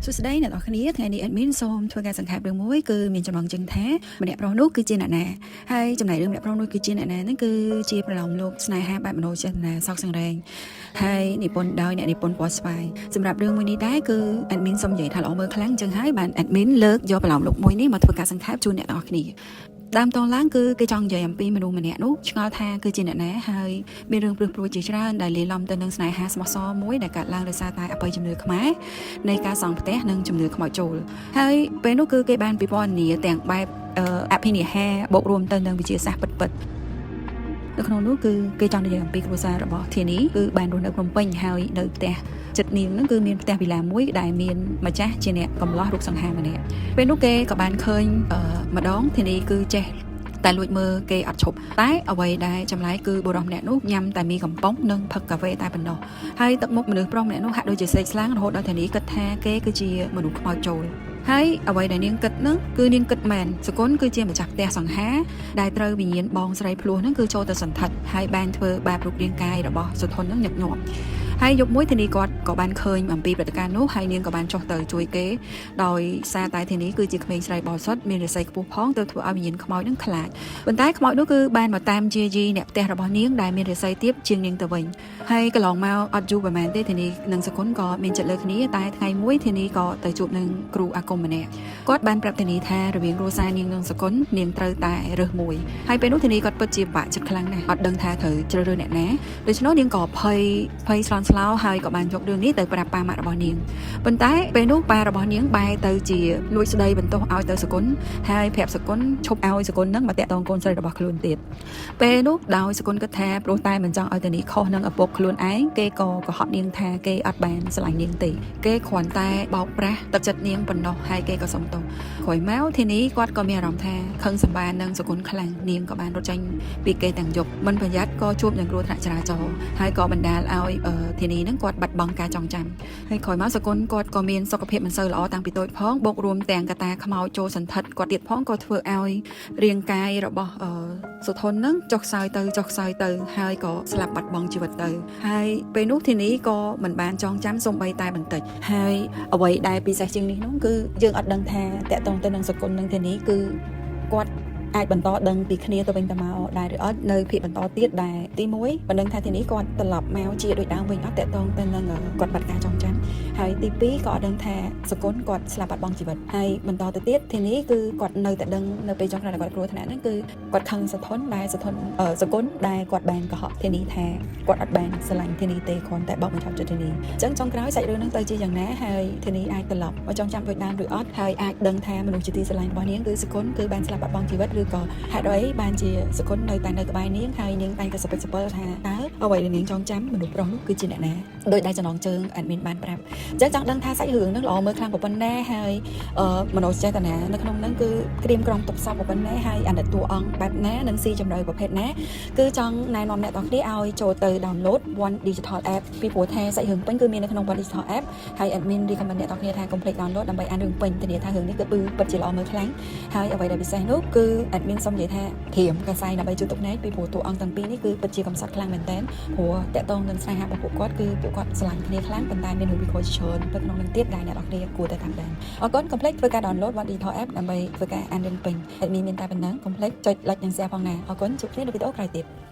សួស្តីអ្នកនរគ្នាថ្ងៃនេះ admin សូមធ្វើការសង្ខេបរឿងមួយគឺមានចំណងជើងថាម្នាក់ប្រុសនោះគឺជាអ្នកណាហើយចំណែករឿងម្នាក់ប្រុសនោះគឺជាអ្នកណាហ្នឹងគឺជាប្រឡំលោកស្នេហាបែបមនោចេតនាសោកសង្រេងហើយនិពន្ធដោយអ្នកនិពន្ធពណ៌ស្វាយសម្រាប់រឿងមួយនេះដែរគឺ admin សូមនិយាយថាល្អមើលខ្លាំងអញ្ចឹងហើយបាន admin លើកយកប្រឡំលោកមួយនេះមកធ្វើការសង្ខេបជូនអ្នកនរគ្នាដើមតងឡើងគឺគេចង់និយាយអំពីមនុស្សម្នាក់នោះឆ្ងល់ថាគឺជាអ្នកណាហើយមានរឿងព្រឹសព្រួយជាច្រើនដែលលាយឡំទៅនឹងស្នេហាស្មោះសរមួយដែលកើតឡើងដោយសារតែអបិយជំនឿខ្មែរនៃការសង់ផ្ទះនិងជំនឿខ្មោចចូលហើយពេលនោះគឺគេបានពិពណ៌នាទាំងបែបអភិនិហាបូករួមទៅនឹងវិទ្យាសាស្ត្រពិតៗនៅក្នុងនោះគឺគេចង់និយាយអំពីគ្រួសាររបស់ធានីគឺបានរស់នៅភ្នំពេញហើយនៅផ្ទះចិត្តនាងហ្នឹងគឺមានផ្ទះវិឡាមួយដែលមានម្ចាស់ជាអ្នកកំឡោះរូបសង្ហាម្នាក់ពេលនោះគេក៏បានឃើញម្ដងធានីគឺចេះតែលួចមើលគេអត់ឈប់តែអ្វីដែលចម្លែកគឺបុរសម្នាក់នោះញ៉ាំតែមីកំប៉ុងនិងផឹកកាហ្វេតែប៉ុណ្ណោះហើយទឹកមុខមនុស្សប្រុសម្នាក់នោះហាក់ដូចជាស្រេកស្លាំងរហូតដល់ធានីគិតថាគេគឺជាមនុស្សខ្មោចចូលហើយអ្វីដែលនាងគិតហ្នឹងគឺនាងគិតមែនសកុនគឺជាម្ចាស់ផ្ទះសង្ហាដែលត្រូវវិញ្ញាណបងស្រីភ្លោះហ្នឹងគឺចូលទៅសន្ធិដ្ឋហើយបានធ្វើបាបរូបរាងកាយរបស់សុធនហ្នឹងញឹកញាប់ហើយយប់មួយធានីគាត់ក៏បានឃើញអំពីព្រឹត្តិការណ៍នោះហើយនាងក៏បានចុះទៅជួយគេដោយសារតែធានីគឺជាក្មេងស្រីបរិសុទ្ធមានរិស័យខ្ពស់ផងទើបធ្វើឲ្យវិញ្ញាណខ្មោចនឹងខ្លាចប៉ុន្តែខ្មោចនោះគឺបានមកតាមជាយីអ្នកផ្ទះរបស់នាងដែលមានរិស័យទាបជាងនាងទៅវិញហើយកន្លងមកអត់យូរប្រហែលទេធានីនិងសគុណក៏មានចិត្តលើគ្នាតែថ្ងៃមួយធានីក៏ទៅជួបនឹងគ្រូអាគមម្នាក់គាត់បានប្រាប់ធានីថារវាងគ្រួសារនាងនិងសគុណនាងត្រូវតែរើសមួយហើយពេលនោះធានីគាត់ពិតជាបាក់ចិត្តខ្លាំងណាស់អត់ដឹងថាត្រូវជ្រើសរើសអ្នកណាដូច្នោះនាងក៏ភ័យភ័យស្លន់ស្លោហើយក៏បានយករឿងនេះទៅប្រាប់ប៉ាម៉ាក់របស់នាងប៉ុន្តែពេលនោះប៉ារបស់នាងបែរទៅជាលួចស្ដីបន្ទោសឲ្យទៅសគុណហើយប្រាប់សគុណឈប់ឲ្យសគុណនឹងមកតាក់ទងកូនស្រីរបស់ខ្លួនទៀតពេលនោះដោយសគុណគិតថាព្រោះតែមិនចង់ឲ្យតានីខុសនឹងឪពុកខ្លួនឯងគេក៏កុហកនាងថាគេអត់បានស្រឡាញ់នាងទេគេគ្រាន់តែបោកប្រាស់ទឹកចិត្តនាងប៉ុណ្ណោះហើយគេក៏សុំទោសក្រោយមកធានីគាត់ក៏មានអារម្មណ៍ថាខឹងសម្បាននឹងសគុណខ្លាំងនាងក៏បានរត់ចេញពីគេទាំងយប់មិនប្រយ័ត្នក៏ជួបនឹងគ្រោះថ្នាក់ចរាចរណ៍ហើយក៏បណ្ដាលឲ្យធានីនឹងគាត់បាត់បង់ការចងចាំហើយក្រោយមកសគុណគាត់ក៏មានសុខភាពមិនសូវល្អតាំងពីតូចផងបូករួមទាំងកត្តាខ្មោចចូលសន្ធិដ្ឋគាត់ទៀតផងក៏ធ្វើឲ្យរាងកាយរបស់សុធននឹងចុះខ្សោយទៅចុះខ្សោយទៅហើយក៏ស្លាប់បាត់បង់ជីវិតទៅហើយពេលនោះធានីក៏មិនបានចងចាំសូម្បីតែបន្តិចហើយអ្វីដែលពិសេសជាងនេះនោះគឺយើងអត់ដឹងថាតាក់ទងទៅនឹងសគុណនឹងធានីគឺគាត់អាចបន្តដឹងពីគ្នាទៅវិញទៅមកដែរឬអត់នៅភាគបន្តទៀតដែលទី1មិនដឹងថាធានីគាត់ត្រឡប់មកជាដូចដើមវិញអត់តាក់ទងទៅនឹងគាត់បាត់ការចងចាំហើយទី2ក៏អត់ដឹងថាសគុណគាត់ស្លាប់បាត់បង់ជីវិតហើយបន្តទៅទៀតធានីគឺគាត់នៅតែដឹងនៅពេលចុងក្រោយដែលគាត់គ្រោះថ្នាក់ហ្នឹងគឺគាត់ខឹងសធនដែលសធនសគុណដែលគាត់បានកុហកធានីថាគាត់អត់បានស្រឡាញ់ធានីទេគ្រាន់តែបោកបញ្ឆោតចិត្តធានីអញ្ចឹងចុងក្រោយសាច់រឿងហ្នឹងទៅជាយ៉ាងណាហើយធានីអាចត្រឡប់មកចងចាំដូចដើមឬអត់ហើយអាចដឹងថាមនុស្សជាទីស្រឡាញ់របស់នាងគឺសគុណគឺបានស្លាប់បាត់បង់ជីវិតឬក៏ហេតុអីបានជាសគុណនៅតែនៅក្បែរនាងហើយនាងតែងតែសពេចសពិលថាតើអ្វីដែលនាងចងចាំមនុស្សប្រុសនោះគឺជាអ្នកណាដោយដែលចំណងជើង admin បានប្រាប់អញ្ចឹងចង់ដឹងថាសាច់រឿងហ្នឹងល្អមើលខ្លាំងប៉ុណ្ណាហើយមនោចេតនានៅក្នុងហ្នឹងគឺក្រៀមក្រំទុកសពប៉ុណ្ណាហើយអាណិតតួអង្គបែបណានិងស៊ីជម្រៅប្រភេទណាគឺចង់ណែនាំអ្នកទាំងគ្នាឲ្យចូលទៅ download One Digital App ពីព្រោះថាសាច់រឿងពេញគឺមាននៅក្នុង One Digital App ហើយ admin recommend អ្នកទាំងគ្នាថាកុំភ្លេច download ដើម្បីអានរឿងពេញធានាថារឿងនេះគឺពិតជាល្អមើលខ្លាំងហើយអ្វីដែលពិសេសនោះគឺ admin សូមនិយាយថាធៀមកសែដើម្បីជួយទុកណែកពីព្រោះតួអង្គទាំងពីរនេះគឺពិតជាកំសត់ខ្លាំងមែនទែនព្រោះតាក់ទងនឹងស្នេហារបស់ពួកគាត់គឺពួកគាត់ស្រឡាញ់គ្នាខ្លាំងប៉ុន្តែមានរឿងវិខច្រើននៅក្នុងនឹងទៀតដែលអ្នកនរគ្នាគួរតែតាមដានអរគុណកុំភ្លេចធ្វើការ download One Digital App ដើម្បីធ្វើការអានរឿងពេញ admin មានតែប៉ុណ្ណឹងកុំភ្លេចចុច like និង share ផងណាអរគុណជួបគ្នានៅវីដេអូក្រោយទៀត។